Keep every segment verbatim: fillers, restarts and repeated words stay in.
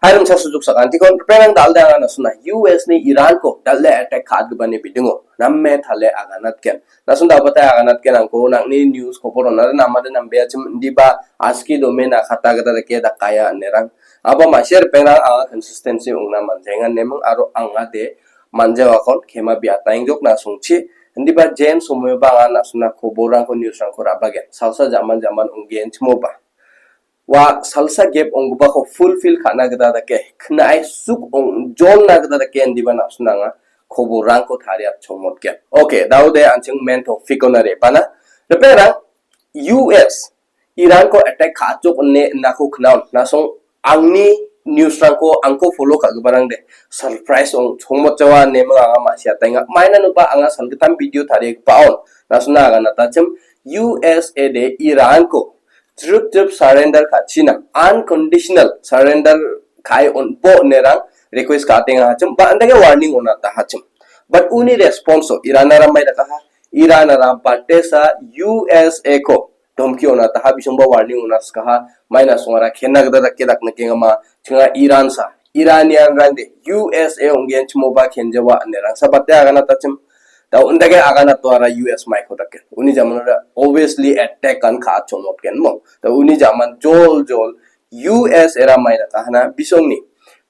Airim sa sujuk sakantikon, ripengrang dal·de anga na·sona U S ni Iranko dal·de attack ka·atgipani bidingo, name tale aganatgen. Na·son da·batai aganatgen angko nang·ni news koboron nare namade nambeachim indiba aski dome na kata gita dake dakaya anerang. Aba ma·sia ripengrang anga consistency ong·na manjaenga neming aro anga de manjawakon kema biataengjok na·songchi. Indiba jen somoiba anga na·sona koborangko newsrangko rabagen. Salsa jaman jaman ong·gen chimoba. Ua salsa gap ong·gipako fulfill ka·na gita dake, knae suk ong-, jolna gita dake indiba na·sona anga koborangko tariat chongmotgen. Oke, da·ode an·ching main topic-ona re·bana. Ripengrang U S Iranko attack ka·atjok ine inako knaon. Na·song angni newsrangko angko follow ka·giparangde surprise ong-, chongmotjawa neming anga ma·siataenga. Mainanoba anga salgittam video tarigipaon. Na·sona aganatachim U S A de Iranko trip trip surrender ka·china, unconditional surrender ka·e on·bo inerang request ka·atenga hachim, ba an·dake warning on·ata hachim. But uni response-o Iranara mai dakaha, Iranara batesa U S A ko domki on·ataha, bisongba warning on·askaha, mai na·songara kenna gita dake daknikengama, chinga Iran sa, Iranian rangde U S A ong·gen chimoba kenjawa inerang sa bate aganatachim. Da undake aganatoara U S maiko dake. Uni jamanora obviously attack kan ka·achongmotgen mo. Da uni jaman jol jol U S era mai daka hana bisongni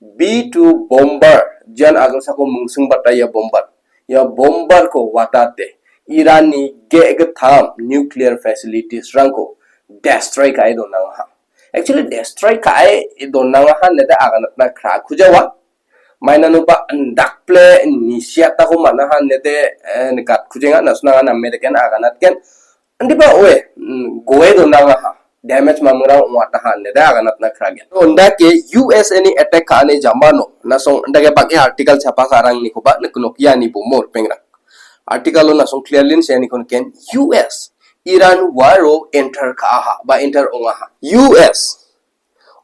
B two bomber, jian agilsako mingsing bata ia bomber. Ia bomber ko watate Iranni ge·gittam nuclear facilities rangko destroy ka·e donangaha. Actually destroy ka·e donangaha nede aganatna kra kujawa. Mainanoba indakple nisiatako man·aha nede, eh, nikatkujenga na·sona anga name deken aganatgen. Indiba oe, mm, goe donangaha. Damage mamingrang ong·ataha nede aganatna kragen. Ondake U S A ni attack ka·ani jamano, na·song indake bang·e article chapa ka·rangnikoba niknokia ni bomor pengrang. Article-o na·song clearly seaniko niken U S Iran war-o enter ka·aha ba enter ong·aha. U S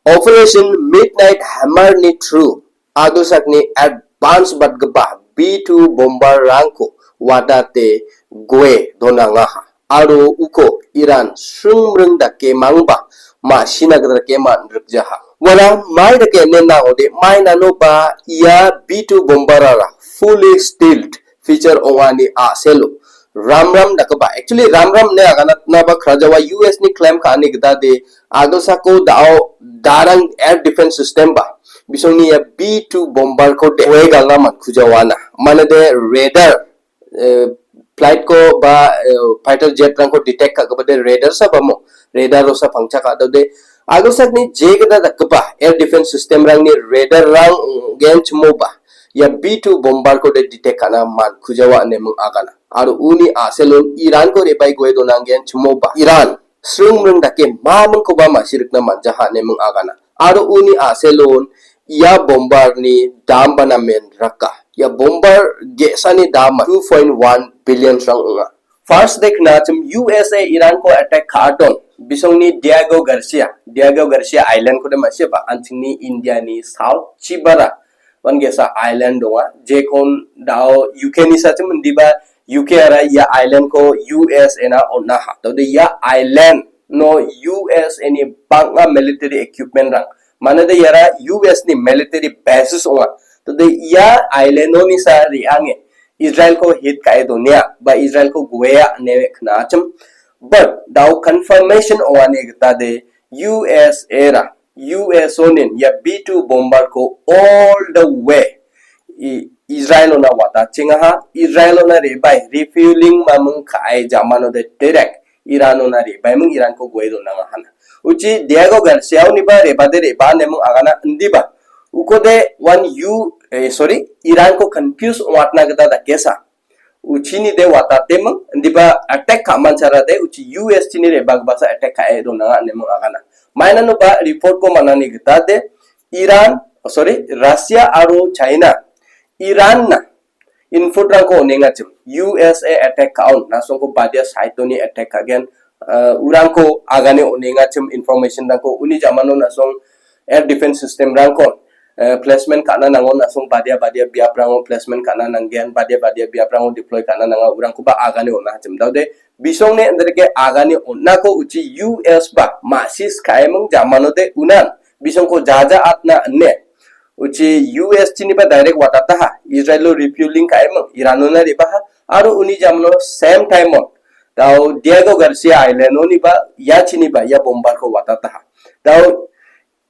Operation Midnight Hammer-ni through agilsakni advance batgipa B two bomber-rangko watate goe donangaha. Aro uko Iran sringmring dake mangba ma·sina gita dake man·rikjaha. Uara mai dake ine nangode mai nanoba ia B two bomber-ara fully stealth feature ong·ani a·selo ramram dakgipa. Actually, ramram ine aganatnaba krajawa U S ni claim ka·ani gita de agilsako da·o darang air defense system ba bisongni ia B two bomber-ko de oe galna man·kujawana. Manade radar, eh, flight-ko ba, eh, fighter jet-rangko detect ka·gipade radar sa bamo. Radar-osa pangcha ka·dode. Agilsakni jegita dakgipa air defense system-rangni radar-rang ong·gen chimoba ia B two bomber-ko de detect ka·na man·kujawa ine ming agana. Aro uni a·selon Iran-ko re·bae goe donanggen chimoba Iran sringmring dake mamingkoba ma·sirikna man·jaha ine ming agana. Aro uni a·selon ia bomber-ni dambana men raka. Ia bomber ge·sani dama two point one billion-rang ong·a. First de knachim U S A Iran-ko attack ka·adon. Bisongni Diego Garcia, Diego Garcia Island-ko de ma·siaba, an·chingni India-ni South chibara. Wan ge·sa island donga. Jekon da·o U K-ni sachim indiba U K-ara ia island-ko U S A-na on·aha. Tode ia island-o U S A-ni bang·a military equipment-rang. Manade iara U S-ni military bases ong·a. Tode ia island-oni sa re·ange Israel-ko hit ka·e donia ba Israel-ko guea ine knachim. But da·o confirmation ong·ani gita de U S A-ra, U S O-nin ia B two bomber-ko all the way I-, Israel-ona watachengaha, Israel-ona re·bae refueling maming ka·e jamanode direct Iran-ona re·baeming Iran-ko guei donangahana. Uchi Diego Garcia-oniba re·bade re·baa neming agana indiba. Ukode wan U, eh, sorry, Iran-ko confuse ong·atna gita dakesa. Uchini de watateming, indiba attack ka·manchara de, uchi U S chini re·bagipasa attack ka·e donanga neming agana. Mainanoba report-ko manani gita de, Iran, oh, sorry, Russia aro China, Iran-na input-rangko on·engachim, U S A attack ka·on, na·songko badia side-oni attack ka·gen, eh, urangko agane on·engachim information-rangko, uni jamano na·song air defense system-rangko, eh, placement ka·na nangon, na·song badia badia biaprango placement ka·na nanggen, badia badia biaprango deploy ka·na nanga, urangkoba agane on·achim. Daode bisongne indreke agane on·ako uchi U S ba ma·sis ka·eming jamanode unan bisongko jaja atna ine Uchi U S chiniba direct watataha. Israelo refueling ka·eming, Iranona re·baha. Aro uni jamano same time-o. Dao Diego Garcia Island-oniba, ia chiniba, ia bombarko watataha. Dao,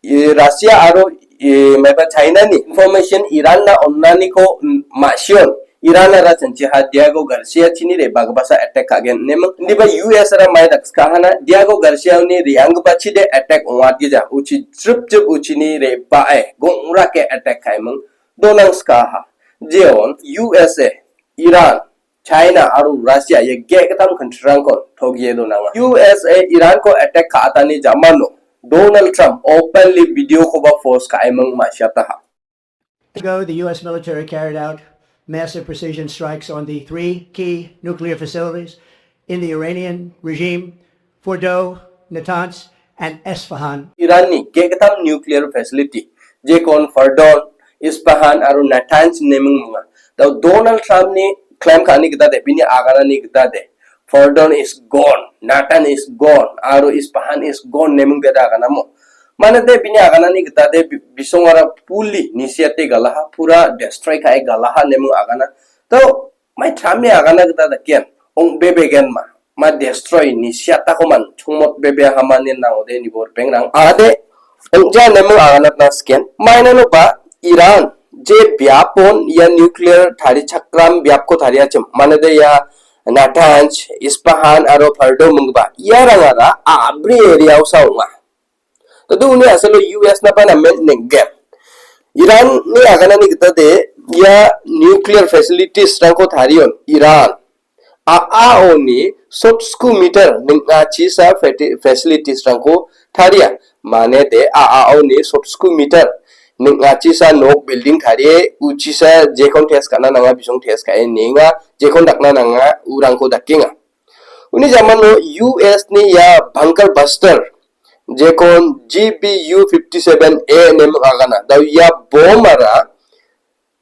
e, Russia aro, e, maiba China-ni information Iranna onnaniko, mm, ma·sion. Iranara chanchiha Diego Garcia chini re·bagipasa attack ka·gen ineming. Indiba U S-ara mai dakskahana Diego Garcia-oni re·anggipachide attack ong·atgija. Uchi jrip jrip uchini re·bae gongrake attack ka·eming donangskaha. Jeon U S A, Iran, China aro Russia ia ge·gittam country-rangkon togie donanga. U S A Iranko attack ka·atani jamano Donald Trump openly video-koba post ka·eming ma·siataha. Ago, the U S military carried out massive precision strikes on the three key nuclear facilities in the Iranian regime, Fordow, Natanz, and Esfahan. Iranni ge·gittam nuclear facility, jekon Fordow, Isfahan aro Natanz ineming munga. Dao Donald Trump-ni claim ka·ani gita de, bini aganani gita de. Fordow is gone, Natanz is gone, aro Isfahan is gone ineming beda aganamo. Mane de bini aganani gita de bi-, bisongara puli nisiate galaha, pura destroy ka·e galaha ineming agana. To, mai Trump-ni agana gita daken, ong bebegen ma, ma destroy nisiatakoman, chongmot bebe hamani nangode nibor pengrang. Ade, ongja ineming aganatna sken, mainano ba, Iran, je biapon ia nuclear tarichakram biapko tariachim, mane de ia Natanz, Isfahan aro Fordow minggipa iarangara a·bri area-osa ong·a. Tado uni asalo U S-naba namen neng·gen. Iran-ni aganani gita de ia nuclear facilities-rangko tarion Iran a·aoni sotsko meter ning·achisa feti-, facilities-rangko taria. Mane de a·aoni sotsko meter ning·achisa nok building tarie uchisa jekon test ka·na nanga bisong test ka·e nienga, jekon dakna nanga urangko dakenga. Uni jamano U S-ni ia bunker buster jekon G B U fifty-seven A ineming agana. Dao ia bomb-ara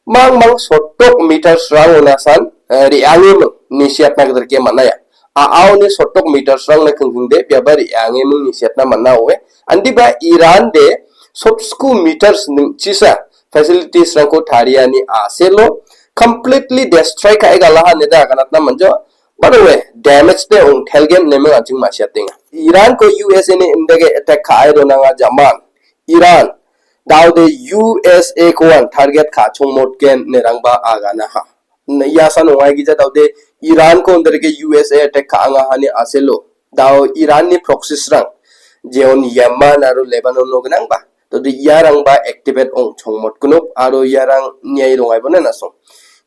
mangmang sotok meters-rang onasan, eh, re·angeming nisiatna gita rike man·aia. A·aoni sotok meters-rangna kingkingde biaba re·angeming nisiatna man·a oe. Andiba Iran de sotsko meters ning·chisa facilities-rangko tariani a·selo completely destroy ka·e galaha ineda aganatna man·jo. By the way, damage de ong·telgen ineming an·ching ma·siatenga. Iranko U S A-ni indege attack ka·e donanga jaman. Iran, daode U S A-koan target ka·chongmotgen inerangba aganaha. N-, iasan ong·aigija daode Iranko indege U S A attack ka·angahani a·selo. Dao Iranni proxies-rang, jeon Yemen aro Lebanon-o gnangba. Daode iarangba activate ong·chongmotgnok aro iarang niai rongaibo na·song.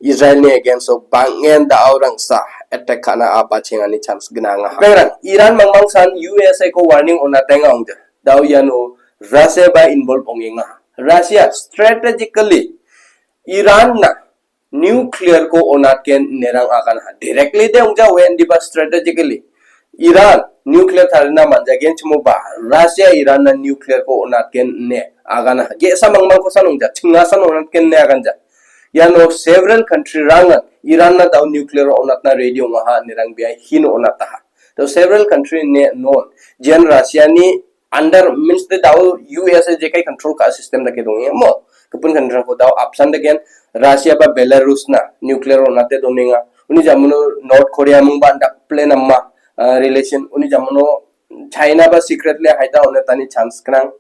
Israel-ni against-o bang·en da·o rangsa attack ka·na a·bachengani chance gnang aha. Bengrang, Iran mangmangsan U S A-ko warning on·atenga ong·ja. Dao iano Russia ba involve ong·enga. Russia strategically Iran-na nuclear-ko on·atgen inerang aganaha. Directly de ong·ja oe indiba strategically. Iran nuclear tarina man·jagenchimoba, Russia Iran-na nuclear-ko on·atgen ine aganaha. Ge·sa mangmangkosan ong·ja, chingasan on·atgen ine aganja. Iano several country-rangan Iran-na dao nuclear on·atna ready ong·aha inerang bia hin on·ataha. Dao several country ine non, jian Russia-ni under means de dao U S A jekai control ka system dake dongenga mo. Gipin country-rangko dao apsan daken Russia ba Belarus-na nuclear on·ate donenga. Uni jamano North Korea mingba anda plan amma, ah, relation. Uni jamano China ba secretly haida on·atani chance gnang.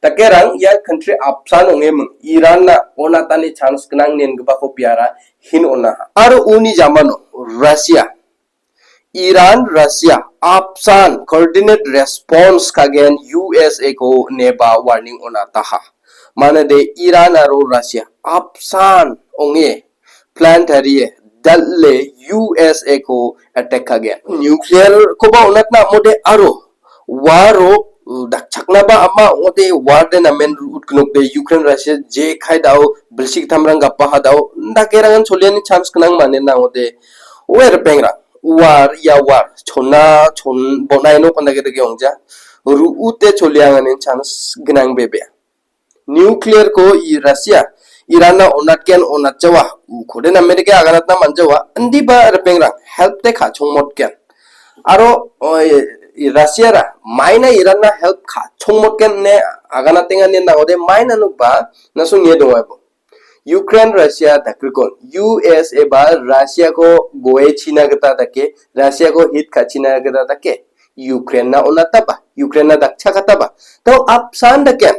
Dakerang ia country apsan ong·eming Iran-na on·atani chance gnang ine ingipako biara hin on·aha. Aro uni jamano Russia Iran, Russia, apsan coordinate response ka·gen U S A-ko ineba warning on·ataha. Mane de Iran aro Russia apsan ong·e plan tarie dal·e U S A-ko attack ka·gen. Nuclear-koba on·atna amo de aro war-o, uh, dakchaknaba ama ong·ode war de namen ru·utgnok de Ukraine Russia jekai dao bilsi gittamrang gapaha dao dakerangan choliani chance gnang mane na ong·ode. Oe ripengrang, war, ia war, chona, chon, bonai nok anda gita ge ong·ja. Ru·ute cholianganin chance gnang bebe. Nuclear-ko i Russia, Iran-na on·atgen on·atjawa, ukode America aganatna man·jawa, indiba ripengrang, help de ka·chongmotgen. Aro, oi, Russiara maina Iranna help ka·chongmotgen ine aganatenga ine nangode mainanoba nasong nie dongaibo. Ukraine Russia dakrikon U S A ba Russiako goe china gita dake, Russiako hit ka·china gita dake, Ukrainena onataba, Ukrainena dakchakataba. Tao apsan daken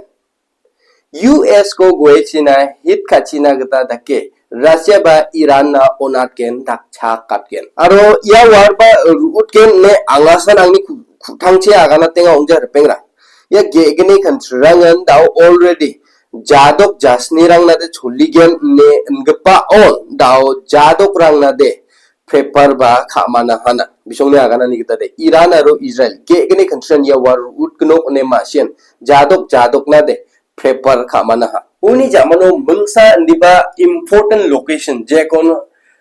U S ko goe china hit ka·china gita dake, Russia ba Iranna onatgen dakchakatgen. Aro ia war ba ru·utgen ine angasan angni ku-, ku·tangchi aganatenga ong·ja ripengrang. Ia ge·gni countryrangan dao already jadok jasnirangnade choligen ine ingipaon dao jadokrangnade prepare ba ka·mana hana. Bisongni aganani gitade Iran aro Israel ge·gni countryran ia war ru·utgnok ine ma·sien jadok jadoknade prepare ka·mana ha. Uni jamano mingsa indiba important location jekon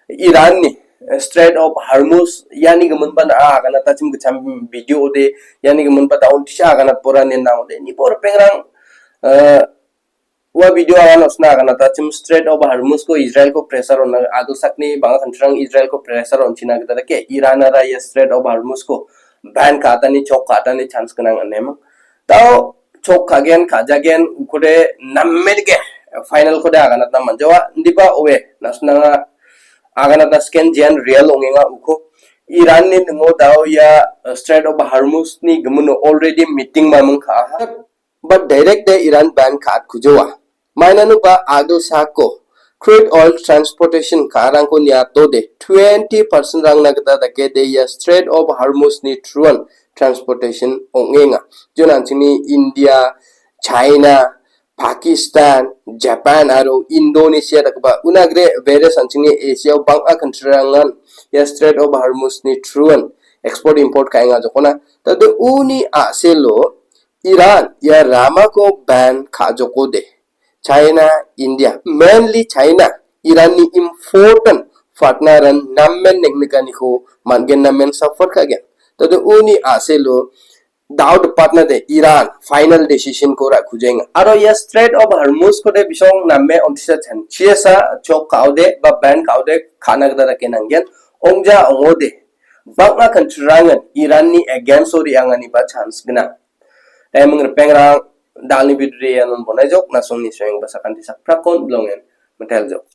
Iranni, eh, Strait of Hormuz iani giminba na·a aganatachim gitcham video ode iani giminba daun tisa aganat pora nen nang ode nibo ripengrang, eh, ua video agan osna aganatachim Strait of Hormuz ko Israel ko pressure on adosakni banga country rang Israel ko pressure on china gita dake Iran ara ia Strait of Hormuz ko ban ka·atani chok ka·atani chance gnang ine mang. Tao chok ka·gen ka·jagen ukode namme dake final kode aganatna man·jawa. Indiba oe nasnanga aganatna sken jian real ong·enga uko. Iranni ningo dao ia, eh, Strait of Hormuz ni gimino already meeting maming ka·aha. But direct de Iran ban ka·atkujoa. Mainanoba adosako crude oil transportation ka·arangko niatode twenty percent rangna gita dake de ia Strait of Hormuz ni through-an transportation ong·enga. Jon an·chingni India, China, Pakistan, Japan aro Indonesia dakgipa unagre various an·chingni Asia-o bang·a country-rangan ia Strait of Hormuz ni through-an export import ka·enga jokona. Tade uni a·selo Iran ia ramako ban ka·jokode. China, India, mainly China, Iranni important partner-an namen neng·nikaniko man·gen namen suffer ka·gen. Tade uni a·selo dao dipatna de Iran final decision-ko ra·kujenga. Aro ia Strait of Hormuz kode bisong name ontisa chanchiasa chok ka·ode ba ban ka·ode ka·na gita dake nanggen. Ong·ja ong·ode bang·a country-rangan Iranni against-o re·anganiba chance gnang. Daiming ripengrang, dalni video de ianon bonaijok, nasongni soeng ba sakanti sakprakon bilongen meteljok.